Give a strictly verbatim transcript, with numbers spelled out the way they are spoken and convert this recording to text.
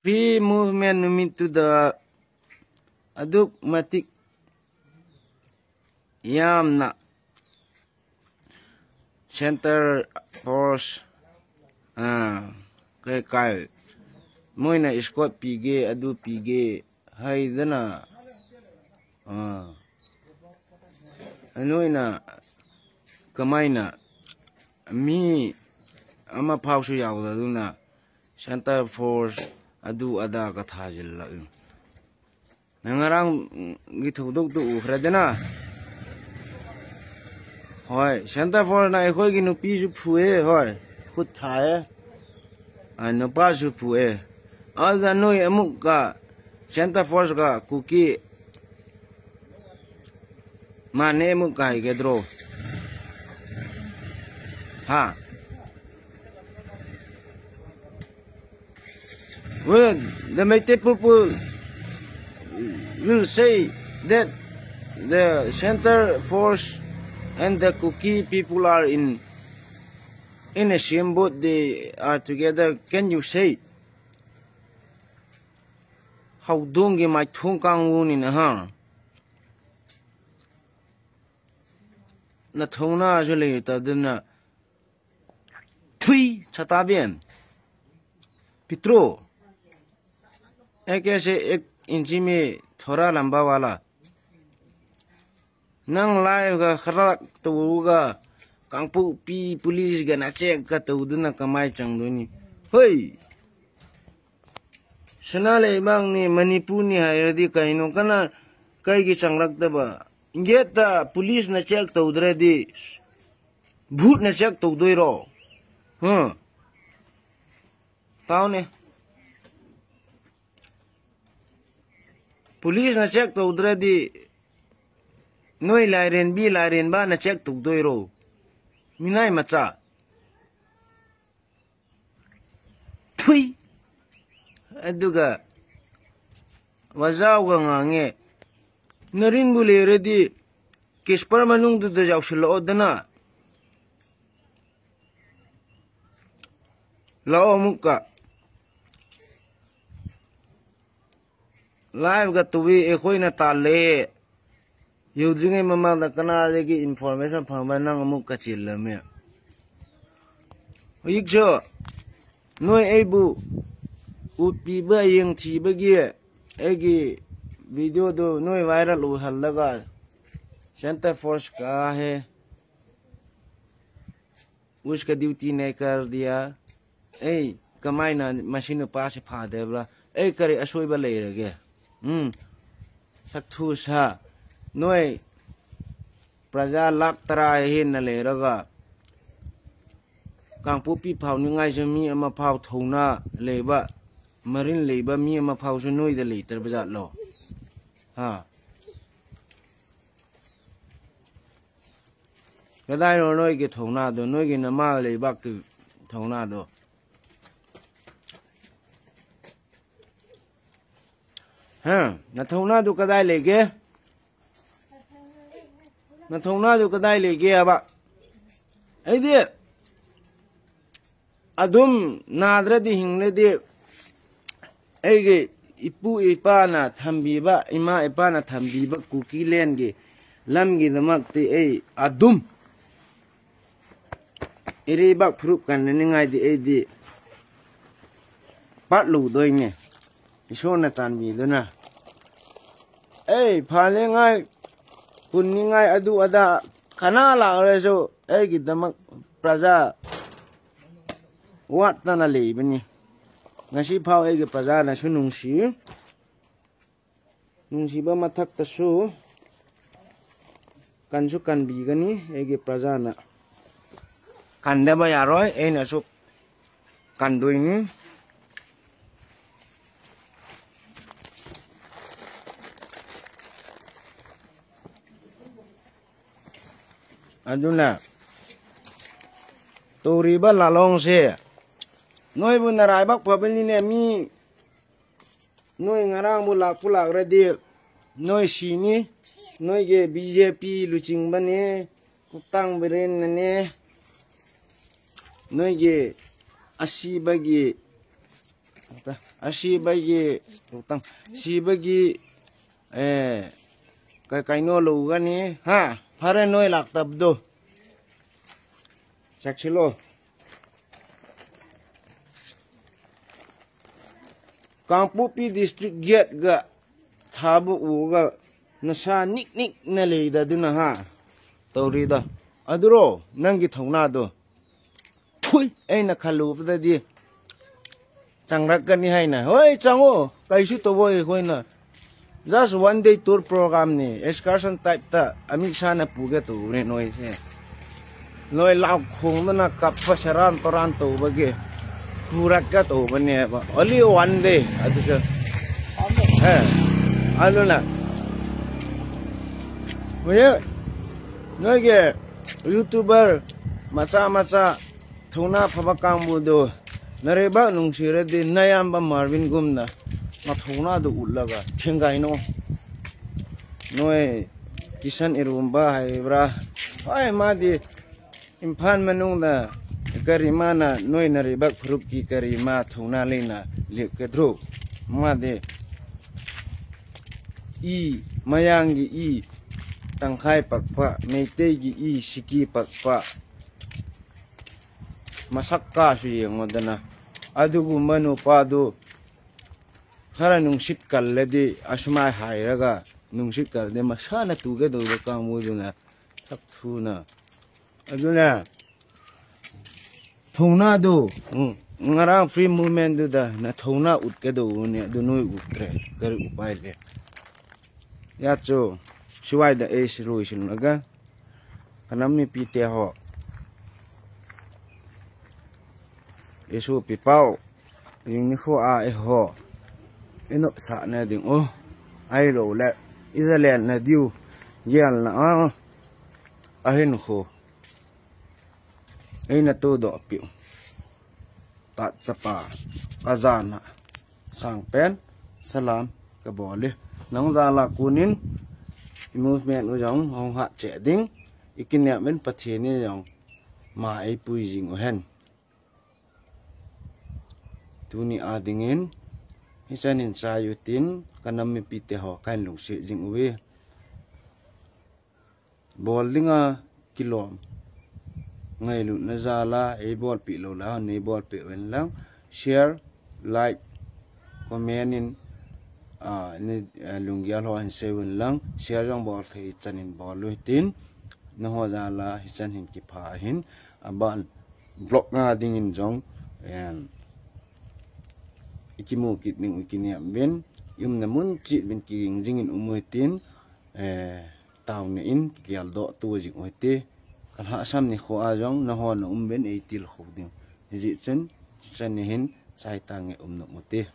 Free Movement ꯅꯨꯃꯤꯠꯇꯨꯗ ꯑꯗꯨꯛ ꯃꯇꯤꯛ ꯌꯥꯝꯅ center force, ꯑꯥ, ꯀꯩ ꯀꯥꯏ, ꯃꯣꯏꯅ escort ꯄꯤꯒꯦ, ꯑꯗꯨ ꯄꯤꯒꯦ ꯍꯥꯏꯗꯅ, ꯑꯥ, ꯅꯣꯏꯅ ꯀꯃꯥꯏꯅ ꯃꯤ ꯑꯃ ꯐꯥꯎꯁꯨ ꯌꯥꯎꯗꯗꯨꯅ center force ꯑꯗꯨ ꯑꯗꯥꯒ ꯊꯥꯖꯤꯜꯂꯛꯏ? ꯅꯪ ꯉꯔꯥꯡꯒꯤ ꯊꯧꯗꯣꯛꯇꯨ ꯎꯈ꯭ꯔꯦꯗꯅ? ꯍꯣꯏ, center forceꯅ ꯑꯩꯈꯣꯏꯒꯤ ꯅꯨꯄꯤꯁꯨ ꯐꯨꯑꯦ, ꯍꯣꯏ, ꯈꯨꯠ ꯊꯥꯏꯌꯦ, ꯑ, ꯅꯨꯄꯥꯁꯨ ꯐꯨꯑꯦ꯫ ꯑꯗꯨꯗ ꯅꯣꯏ ꯑꯃꯨꯛꯀ center forceꯒ ꯀꯨꯀꯤ ꯃꯥꯟꯅꯦ ꯑꯃꯨꯛꯀ ꯍꯥꯏꯒꯗ꯭ꯔꯣ? ꯍꯥ? When the Meitei people will say that the center force and the Kuki people are in, in a same boat, they are together, can you say? ꯍꯧꯗꯣꯡꯒꯤ ꯃꯥꯏꯊꯣꯡ ꯀꯥꯡꯕꯨꯅꯤꯅ, ꯍꯥ? ꯅꯊꯧꯅꯥꯁꯨ ꯂꯩꯇꯗꯅ, ꯊꯨꯏ, ꯁꯇꯥꯕꯦꯟ, ꯄꯤꯇ꯭ꯔꯣ, ꯑꯦꯛ ꯑꯦꯁ ꯑꯦ ꯑꯦꯛ ꯏꯟꯆꯤ ꯃꯦ ꯊꯣꯔꯥ ꯂꯝꯕꯥ ꯋꯥꯂꯥ꯫ ꯅꯪ ꯂꯥꯏꯐꯀ ꯈꯔ ꯇꯧꯔꯒ ꯀꯥꯡꯄꯣꯛꯄꯤ ꯄꯨꯂꯤꯁꯀ ꯅꯆꯦꯛꯀ ꯇꯧꯗꯨꯅ ꯀꯃꯥꯏ ꯆꯪꯗꯣꯏꯅꯤ? ꯍꯣꯏ, ꯁꯅꯥ ꯂꯩꯕꯥꯛꯅꯤ, ꯃꯅꯤꯄꯨꯔꯅꯤ ꯍꯥꯏꯔꯗꯤ ꯀꯩꯅꯣ? ꯀꯅꯥ, ꯀꯩꯒꯤ ꯆꯪꯂꯛꯇꯕ? ꯒꯦꯠꯇ ꯄꯨꯂꯤꯁꯅ ꯆꯦꯛ ꯇꯧꯗ꯭ꯔꯗꯤ ꯚꯨꯠꯅ ꯆꯦꯛ ꯇꯧꯗꯣꯏꯔꯣ? ꯍꯨꯝ? ꯇꯥꯎꯅꯦ꯫ ꯄꯨꯂꯤꯁꯅ ꯆꯦꯛ ꯇꯧꯗ꯭ꯔꯗꯤ ꯅꯣꯏ ꯂꯥꯏꯔꯦꯟꯕꯤ ꯂꯥꯏꯔꯦꯟꯕꯅ ꯆꯦꯛ ꯇꯧꯗꯣꯏꯔꯣ? ꯃꯤꯅꯥꯏ ꯃꯆꯥ꯫ ꯊꯨꯏ꯫ ꯑꯗꯨꯒ ꯋꯥꯖꯥꯎꯒ ꯉꯥꯡꯉꯦ꯫ ꯅꯔꯤꯟꯕꯨ ꯂꯩꯔꯗꯤ ꯀꯦꯁꯄꯔ ꯃꯅꯨꯡꯗꯨꯗ ꯌꯥꯎꯁꯤꯜꯂꯛꯑꯣꯗꯅ꯫ ꯂꯥꯛꯑꯣ ꯑꯃꯨꯛꯀ꯫ Live-ꯒ ꯇꯧꯏ, ꯑꯩꯈꯣꯏꯅ ꯇꯥꯜꯂꯦ꯫ ꯌꯧꯗ꯭ꯔꯤꯉꯩ ꯃꯃꯥꯡꯗ ꯀꯅꯥꯗꯒꯤ information ꯐꯪꯕ, ꯅꯪ ꯑꯃꯨꯛ ꯀꯆꯤꯜꯂꯝꯃꯦ꯫ ꯍꯧꯖꯤꯛꯁꯨ ꯅꯣꯏ ꯑꯩꯕꯨ ꯎꯠꯄꯤꯕ, ꯌꯦꯡꯊꯤꯕꯒꯤ ꯑꯩꯒꯤ video-ꯗꯨ ꯅꯣꯏ viral ꯑꯣꯏꯍꯜꯂꯒ, "Center force ꯀꯥ ꯍꯦ, ꯎꯁꯀ duty ꯅꯦ ꯀꯔ ꯗꯤꯌꯥ"꯫ ꯑꯩ ꯀꯃꯥꯏꯅ ꯃꯁꯤ ꯅꯨꯄꯥꯁꯤ ꯐꯥꯗꯕ꯭ꯔꯥ? ꯑꯩ ꯀꯔꯤ ꯑꯁꯣꯏꯕ ꯂꯩꯔꯒꯦ? ꯎꯝ, ꯁꯛꯊꯨ ꯁꯥ, ꯅꯣꯏ ꯄ꯭ꯔꯖꯥ ꯂꯥꯈ ꯇꯔꯥ ꯍꯦꯟꯅ ꯂꯩꯔꯒ, ꯀꯥꯡꯄꯣꯛꯄꯤ ꯐꯥꯎꯅꯤꯡꯉꯥꯏꯁꯨ ꯃꯤ ꯑꯃ ꯐꯥꯎ ꯊꯧꯅꯥ ꯂꯩꯕ, ꯃꯔꯤꯟ ꯂꯩꯕ ꯃꯤ ꯑꯃ ꯐꯥꯎꯁꯨ ꯅꯣꯏꯗ ꯂꯩꯇ꯭ꯔꯕ ꯖꯥꯠꯂꯣ? ꯍꯥ? ꯀꯗꯥꯏꯅꯣ ꯅꯣꯏꯒꯤ ꯊꯧꯅꯥꯗꯣ, ꯅꯣꯏꯒꯤ ꯅꯃꯥ ꯂꯩꯕꯥꯛꯀꯤ ꯊꯧꯅꯥꯗꯣ? ꯍꯥ? ꯅꯊꯧꯅꯥꯗꯨ ꯀꯗꯥꯏ ꯂꯩꯒꯦ? ꯅꯊꯧꯅꯥꯗꯨ ꯀꯗꯥꯏ ꯂꯩꯒꯦ ꯍꯥꯏꯕ? ꯑꯩꯗꯤ ꯑꯗꯨꯝ ꯅꯥꯗ꯭ꯔꯗꯤ ꯍꯤꯡꯂꯗꯤ, ꯑꯩꯒꯤ ꯏꯄꯨ ꯏꯄꯥꯅ ꯊꯝꯕꯤꯕ, ꯏꯃꯥ ꯏꯄꯥꯅ ꯊꯝꯕꯤꯕ ꯀꯨꯀꯤꯂꯦꯟꯒꯤ ꯂꯝꯒꯤꯗꯃꯛꯇꯤ ꯑꯩ ꯑꯗꯨꯝ ꯏꯔꯩꯕꯥꯛ ꯐꯨꯔꯨꯞ ꯀꯟꯅꯅꯤꯡꯉꯥꯏꯗꯤ ꯑꯩꯗꯤ ꯄꯥꯠꯂꯨꯗꯣꯏꯅꯦ, ꯏꯁꯣꯔꯅ ꯆꯥꯟꯕꯤꯗꯨꯅ꯫ ꯑꯩ ꯐꯥꯅꯤꯡꯉꯥꯏ, ꯄꯨꯟꯅꯤꯡꯉꯥꯏ, ꯑꯗꯨ ꯑꯗꯥ ꯀꯅꯥ ꯂꯥꯛꯂꯁꯨ ꯑꯩꯒꯤꯗꯃꯛ ꯄ꯭ꯔꯖꯥ ꯋꯥꯠꯇꯅ ꯂꯩꯕꯅꯤ꯫ ꯉꯁꯤ ꯐꯥꯎ ꯑꯩꯒꯤ ꯄ꯭ꯔꯖꯥꯅꯁꯨ ꯅꯨꯡꯁꯤ꯫ ꯅꯨꯡꯁꯤꯕ ꯃꯊꯛꯇꯁꯨ ꯀꯟꯁꯨ ꯀꯟꯕꯤꯒꯅꯤ ꯑꯩꯒꯤ ꯄ꯭ꯔꯖꯥꯅ꯫ ꯀꯟꯗꯕ ꯌꯥꯔꯣꯏ, ꯑꯩꯅꯁꯨ ꯀꯟꯗꯣꯏꯅꯤ꯫ ꯑꯗꯨꯅ ꯇꯧꯔꯤꯕ ꯂꯥꯂꯣꯡꯁꯦ, ꯅꯣꯏꯕꯨ ꯅꯔꯥꯏꯕꯛ ꯐꯕꯅꯤꯅꯦ꯫ ꯃꯤ ꯅꯣꯏ ꯉꯔꯥꯡꯕꯨ ꯂꯥꯛꯄꯨ ꯂꯥꯛꯔꯗꯤ ꯅꯣꯏ ꯁꯤꯅꯤ꯫ ꯅꯣꯏꯒꯤ ꯕꯤ ꯖꯦ ꯄꯤ ꯂꯨꯆꯤꯡꯕꯅꯦ, ꯀꯣꯛꯇꯥꯡ ꯕꯤꯔꯦꯟꯅꯅꯦ, ꯅꯣꯏꯒꯤ ꯑꯁꯤꯕꯒꯤ ꯑꯁꯤꯕꯒꯤ, ꯑꯁꯤꯕꯒꯤ, ꯑꯦ, ꯀꯩ ꯀꯩꯅꯣ ꯂꯧꯒꯅꯤ, ꯍꯥ? ꯐꯔꯦ, ꯅꯣꯏ ꯂꯥꯛꯇꯕꯗꯣ꯫ ꯆꯦꯛꯁꯤꯜꯂꯣ꯫ ꯀꯥꯡꯄꯣꯛꯄꯤ district gateꯒ ꯊꯥꯕ ꯎꯔꯒ ꯅꯁꯥ ꯅꯤꯛ ꯅꯤꯛꯅ ꯂꯩꯗꯗꯨꯅ, ꯍꯥ? ꯇꯧꯔꯤꯗ꯫ ꯑꯗꯨꯔꯣ ꯅꯪꯒꯤ ꯊꯧꯅꯥꯗꯣ? ꯊꯨꯏ, ꯑꯩꯅ ꯈꯜꯂꯨꯕꯗꯗꯤ ꯆꯪꯂꯛꯀꯅꯤ ꯍꯥꯏꯅ꯫ ꯍꯣꯏ, ꯆꯪꯉꯣ, ꯀꯩꯁꯨ ꯇꯧꯔꯣꯏ ꯑꯩꯈꯣꯏꯅ꯫ Just one day tour programꯅꯤ, excursion typeꯇ Amit ꯁꯥꯅ ꯄꯨꯒꯦ ꯇꯧꯕꯅꯦ ꯅꯣꯏꯁꯦ꯫ ꯅꯣꯏ ꯂꯥꯎ ꯈꯣꯡꯗꯅ ꯀꯞꯄ ꯁꯦꯔꯥꯟ ꯇꯨꯔꯥꯟ ꯇꯧꯕꯒꯤ ꯄꯨꯔꯛꯀꯦ ꯇꯧꯕꯅꯦꯕ꯫ Only one day ꯑꯗꯨꯁꯨ꯫ ꯑꯦ, ꯑꯗꯨꯅ ꯍꯧꯖꯤꯛ ꯅꯣꯏꯒꯤ YouTuber ꯃꯆꯥ ꯃꯆꯥ ꯊꯧꯅꯥ ꯐꯕ ꯀꯥꯡꯕꯨꯗꯨ ꯅꯔꯩꯕꯥꯛ ꯅꯨꯡꯁꯤꯔꯗꯤ ꯅꯌꯥꯝꯕ ꯃꯥꯔꯕꯤꯟꯒꯨꯝꯅ ꯃꯊꯧꯅꯥꯗꯨ ꯎꯠꯂꯒ ꯊꯦꯡꯒꯥꯏꯅꯧ꯫ ꯅꯣꯏ ꯀꯤꯁꯟ ꯏꯔꯨꯝꯕ ꯍꯥꯏꯕ꯭ꯔꯥ? ꯍꯣꯏ, ꯃꯥꯗꯤ ꯏꯝꯐꯥꯜ ꯃꯅꯨꯡꯗ ꯀꯔꯤ ꯃꯥꯅ ꯅꯣꯏ ꯅꯔꯩꯕꯥꯛ ꯐꯨꯔꯨꯞꯀꯤ ꯀꯔꯤ ꯃꯥ ꯊꯧꯅꯥ ꯂꯩꯅ ꯂꯦꯞꯀꯗ꯭ꯔꯣ? ꯃꯥꯗꯤ ꯏ, ꯃꯌꯥꯡꯒꯤ ꯏ ꯇꯪꯈꯥꯏ ꯄꯛꯄ, ꯃꯩꯇꯩꯒꯤ ꯏ ꯁꯤꯀꯤ ꯄꯛꯄ, ꯃꯁꯛ ꯀꯥꯁꯨ ꯌꯦꯡꯉꯣꯗꯅ꯫ ꯑꯗꯨꯒꯨꯝꯕ ꯅꯨꯄꯥꯗꯨ ꯈꯔ ꯅꯨꯡꯁꯤꯠ ꯀꯜꯂꯗꯤ, ꯑꯁꯨꯃꯥꯏ ꯍꯥꯏꯔꯒ ꯅꯨꯡꯁꯤꯠ ꯀꯜꯂꯗꯤ ꯃꯁꯥꯅ ꯇꯨꯒꯗꯧꯕ ꯀꯥꯡꯕꯨꯗꯨꯅ ꯁꯛ ꯊꯨꯅ꯫ ꯑꯗꯨꯅ ꯊꯧꯅꯥꯗꯨ, ꯎꯝ, ꯉꯔꯥꯡ free movementꯗꯨꯗ ꯅꯊꯧꯅꯥ ꯎꯠꯀꯗꯧꯕꯅꯤ, ꯑꯗꯨ ꯅꯣꯏ ꯎꯠꯇ꯭ꯔꯦ, ꯀꯔꯤ ꯎꯄꯥꯏ ꯂꯩ? ꯌꯥꯠꯁꯨ ꯁꯤꯋꯥꯏꯗ ꯑꯩ ꯁꯤ ꯂꯣꯏꯁꯤꯜꯂꯒ ꯀꯅꯝꯃꯤ ꯄꯤꯇꯦ ꯍꯣ꯫ ꯌꯦꯁꯨ ꯄꯤꯄꯥꯎ ꯌꯦꯡꯅꯤꯈꯣ ꯑꯥ ꯑꯦ ꯍꯣ꯫ ꯏꯅꯣ ꯁꯥꯅ ꯗꯤꯡ ꯑꯣ꯫ ꯑꯩ ꯂꯣ ꯂꯦ꯫ ꯏꯖꯂꯦꯟꯅ ꯗꯤꯎ ꯌꯦꯜꯅ ꯑꯥ ꯑꯍꯤꯟ ꯈꯣ꯫ ꯑꯩꯅ ꯇꯨꯗꯣ ꯑꯄꯤꯌꯨ꯫ ꯇꯥꯠ ꯆꯄꯥ ꯀꯖꯥꯅ ꯁꯥꯡꯄꯦꯟ ꯁꯂꯥꯝ ꯀꯕꯣꯂꯤ꯫ ꯅꯪ ꯖꯥꯂꯥ ꯀꯨꯅꯤꯟ movement ꯎꯖꯥꯎ ꯍꯣꯡ ꯍꯥꯠ ꯆꯦꯗꯤꯡ ꯏꯀꯤꯅꯦꯃꯦꯟ ꯄꯊꯦꯅꯤ ꯌꯥꯎ ꯃꯥ ꯑꯩ ꯄꯨꯏꯖꯤꯡ ꯎꯍꯦꯟ꯫ Tuni a dingin hichan hin chai utin, ka nam mipite ho kahin lungset jing uve. Bol dinga kilom ngailutna jal a eibolpeh lou lai hon neibolpeh uvin lang, share, like, comment in, ah, nei, ah, lunggel ho hin sei uvin lang, share jong bol thei chan in bol u hitin, nangho jal a hichan hin kipha ahin, aban vlog nga dingin jong, em, ikimu kit ding u kinem uvin, i umna mun cheh uvin kiging jing in um u hitin, eh, taona in kigeldoh to jing u hite. Kalhasam nikho a jong nangho na um uvin eitilkhou ding. Hijeh chun, hichan hin chai tange, um nom u hite.